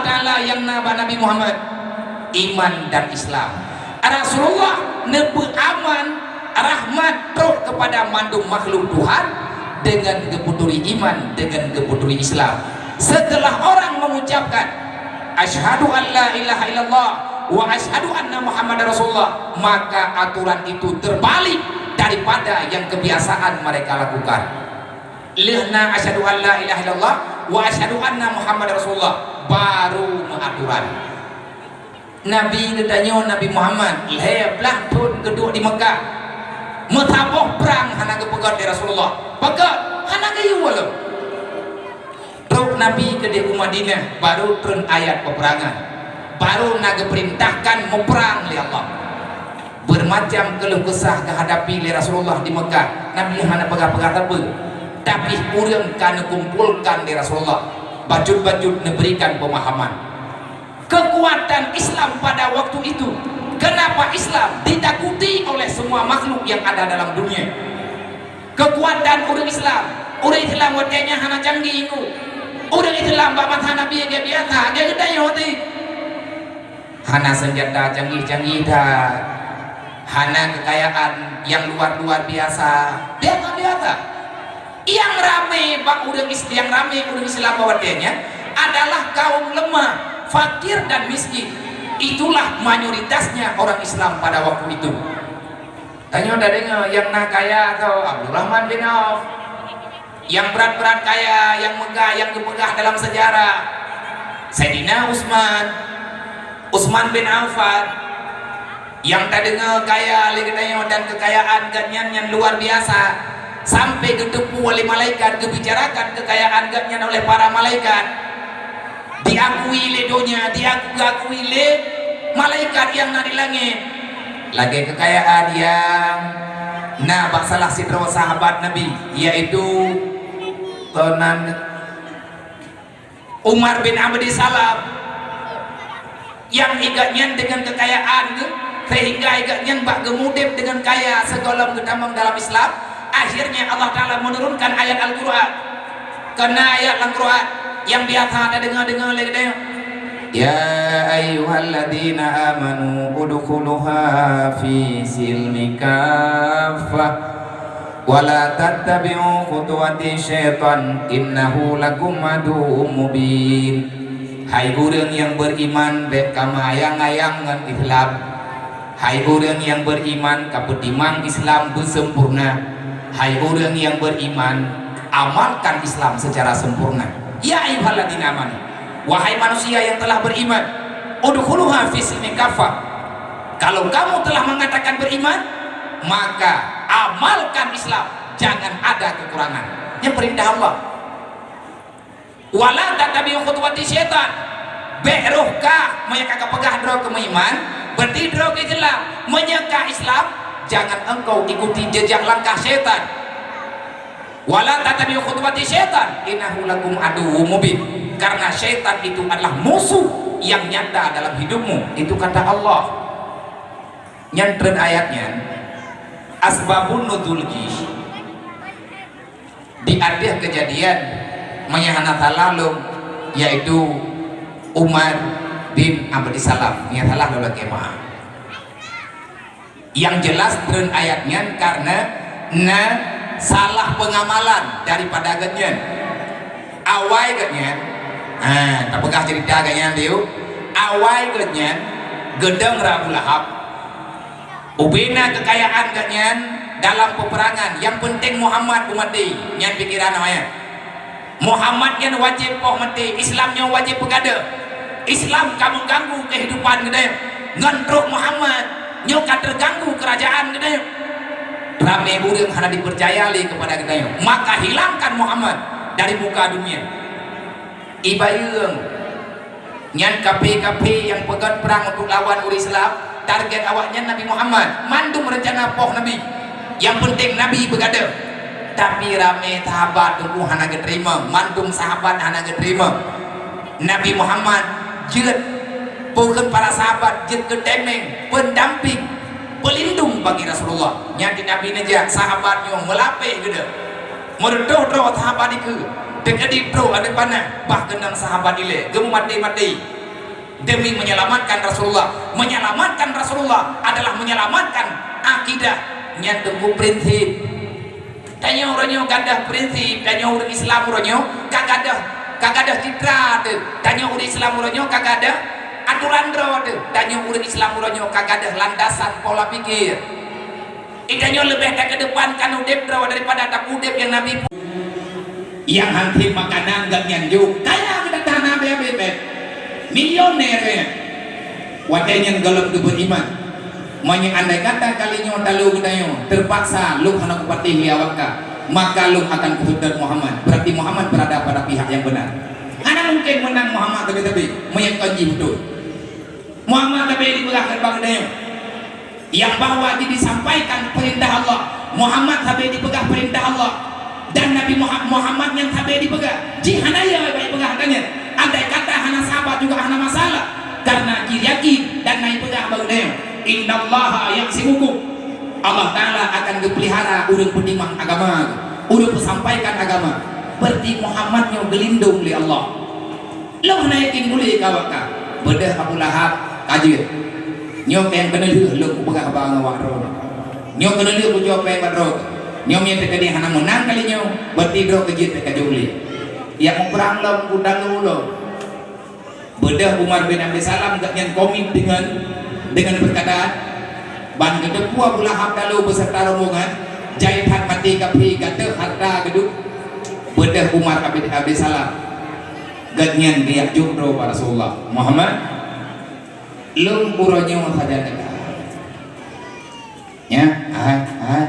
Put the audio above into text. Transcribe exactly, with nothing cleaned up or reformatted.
Taala nyang na bak Nabi Muhammad, iman dan Islam. Rasulullah neubeuaman rahmat trok keupada mandum makhluk Tuhan dengan geupeuturi iman, dengan geupeuturi Islam. Setelah orang mengucapkan, "Asyhadu an la ilaha illallah wa asyhadu anna Muhammadar Rasulullah," maka aturan itu terbalik daripada yang kebiasaan mereka lakukan. Lheueh na asyhadu an la ilaha illallah wa asyhadu anna Muhammadar Rasulullah, baru meuaturan. Nabi geutanyoe, Nabi Muhammad, lhèe blaih thon geuduek di Mekah. Meusaboh prang hana geupeugöt lé Rasulullah. Peugöt, hana geuyue lom. Trok Nabi keudeh u Madinah, baru treun ayat peperangan. Baru na geupeurintahkan muprang lé Allah. Bermacam keluh kesah geuhadapi lé Rasulullah di Mekah, Nabi hana peugah-peugah sapeue. Tapi ureueng ka neukumpolkan lé Rasulullah, bacut-bacut neuberikan pemahaman. Kekuatan Islam pada waktu itu, kenapa Islam ditakuti oleh semua makhluk yang ada dalam dunia? Kekuatan ureueng Islam, ureueng Islam watèe nyan hana canggih ngon. Ureueng Islam bak masa Nabi geubiasa, geutanyoe teuh. Hana seunjata canggih-canggih that. Hana kekayaan yang luar-luar biasa. Biasa-biasa. Yang ramé bak ureueng Is-, yang ramé ureueng Islam bak watèe nyan adalah kaum lemah, fakir dan miskin. Itulah mayoritasnya orang Islam pada waktu itu. Tanyoe tadeungoe nyang na kaya tho Abdurrahman bin Auf. Nyang brat-brat kaya, nyang meugah, nyang geupeugah dalam sejarah, Saidina Utsman, Utsman bin Affan. Nyang tadeungoe kaya lé geutanyoe dan kekayaan geuhnyan nyan luar biasa, sampai geuteupeue lé malaikat, geubicarakan kekayaan geuhnyan oleh para malaikat. Diakui lé donya, diaku-, diakui lé malaikat nyang na di langét. Lagèe kekayaan nyang na bak salah sidroe sahabat Nabi, yaitu keunan Umar bin Abdissalam, nyang i gobnyan deungon kekayaan geuh, sehingga i gobnyan bak geumudép deungon kaya sigohlom geutamong dalam Islam. Akhirnya Allah Taala menurunkan ayat Al-Quran. Keunan ayat lam Quran nyang biasa tadeungoe-deungoe lé geutanyoe, "Ya ayyuhalladzina amanu udkhuluha fi silmi kaffah, wa la tattabi'u khutuwati syaitan, innahu lakum aduwwum mubin." Hai ureueng nyang beriman, bèk kamoe ayang-ayang ngon Islam. Hai ureueng nyang beriman, kapeutimang Islam beusempurna. Hai ureueng nyang beriman, amalkan Islam secara sempurna. Ya ayyuhalladzina amanu, wahai manusia yang telah beriman, udkhuluha fi silmi kaffah. Kalau kamu telah mengatakan beriman, maka amalkan Islam, jangan ada kekurangan. Nyan peurintah Allah. Wala tattabi'u khutuwati syaitan. Bèk rôh kah, meunyoe ka geupeugah droe keu meuiman, berarti droe keu Islam. Meunyoe ka Islam, jangan engkau ikuti jejak langkah syaitan. Wala tattabi'u khutuwati syaitan, innahu lakum aduwwum mubin. Karena syaitan itu adalah musuh yang nyata dalam hidupmu. Itu kata Allah. Nyan treun ayat nyan, asbabun nuzul jih. Di ateueh keujadian, meunyoe hana salah lôn, yaitu Umar bin Abdissalam, meunyoe salah lôn lakèe meu'ah. Nyang jeulaih treun ayat nyan kareuna na salah peungamalan daripada gobnyan. Awai gobnyan, ha, tapeugah ceurita gobnyan diyueb. Awai gobnyan geudong Abu Lahab. Ubena keukayaan gobnyan dalam peupeurangan, nyang peunteng Muhammad beumaté, nyan pikeran awaknyan. Muhammad nyan wajéb poh maté, Islam nyoe wajéb peugadôh. Islam ka meuganggu keuhidupan geutanyoe. Ngon trok Muhammad, nyoe ka teuganggu keurajeuen geutanyoe. Ramé ureuëng hana jipeucaya lé keupada geutanyoe, maka hilangkan Muhammad dari muka dunia. Ibayeue nyan kafé-kafé nyang peugét prang untuk lawan ureuëng Islam, target awaknyan Nabi Muhammad, mandum reuncana poh Nabi. Nyang peunteng Nabi beugadôh. Tapi ramé sahabat teungku hana geuteurimong, mandum sahabat hana geuteurimong. Nabi Muhammad jeuet, bukon para sahabat jeuet keu tameng, peundamping, peulindong bagi Rasulullah. Nyan di Nabi neujak, sahabat nyoe meulapéh geudôh. Meureutoh droe sahabat dikeue, teukeudi trok aneuk panah, bah keunong sahabat ilée geumeumaté-maté demi menyelamatkan Rasulullah. Menyelamatkan Rasulullah adalah menyelamatkan akidah, nyan teungku prinsip. Tanyoe uroe nyoe gadôh prinsip, tanyoe ureuëng Islam uroe nyoe ka gadôh, ka gadôh citra teuh. Tanyoe ureuëng Islam uroe nyoe ka gadôh aturan droe teuh. Tanyoe ureuëng Islam uroe nyoe ka gadôh landasan pola pikir. Geutanyoe leubeh takeudepankan udeb droe daripada tapeudeb nyang Nabi pu-, nyang han tem makanan gobnyan jok. Kaya geutanyoe hana habéh-habéh, milioner gobnyan. Watée nyan gohlom geubeuet iman. Meunyoe andai kata kali nyoe talo geutanyoe, teupaksa lôn hana kupatéh lé awak ka, maka lôn akan kuseutôt Muhammad. Berarti Muhammad berada pada pihak yang benar. Hana mungkin meunang Muhammad sabe-sabe, meunyoe kon jih beutôi. Muhammad sabe dipeugah keu bak geutanyoe. Nyang bahwa jih disampaikan peurintah Allah, Muhammad sabe dipeugah peurintah Allah, dan Nabi Muha-, Muhammad nyan sabe dipeugah. Jih hana ya bak ipeugah geutanyoe. Andai kata hana sahabat juga hana masalah, karena jih yakin dan na ipeugah bak geutanyoe, "Innallaha ya'simukum." Allah Taala akan geupeulihara ureuëng peutimang agama, ureuëng peusampaikan agama. Berarti Muhammad nyoe geulindong lé Allah. Lôn hana yakin gulé keu awak ka. Beudôh Abu Lahab ka jeuet. Nyoe keuh nyang keuneulheueh lôn kupeugah haba ngon awak droe. Nyoe keuneulheueh kucok péng bak droe. Nyoe meunyo teukeudi hana meunang kali nyoe, berarti droe keuh jeuet ka jeuet gulé. Nyang muprang lom, kutalo lom. Beudôh Umar bin Abdul Salam gobnyan komit deungon, deungon peurkataan. Ban geuteupeue Abu Lahab talo beuseurta rombongan, jai that maté kaphé, gadôh hareuta geuduek. Beudôh Umar bin Abdul Salam. Gobnyan geujak jok droe bak Rasulullah, "Muhammad, lôn uroe nyoe sajan teuka." Nya, hai, hai.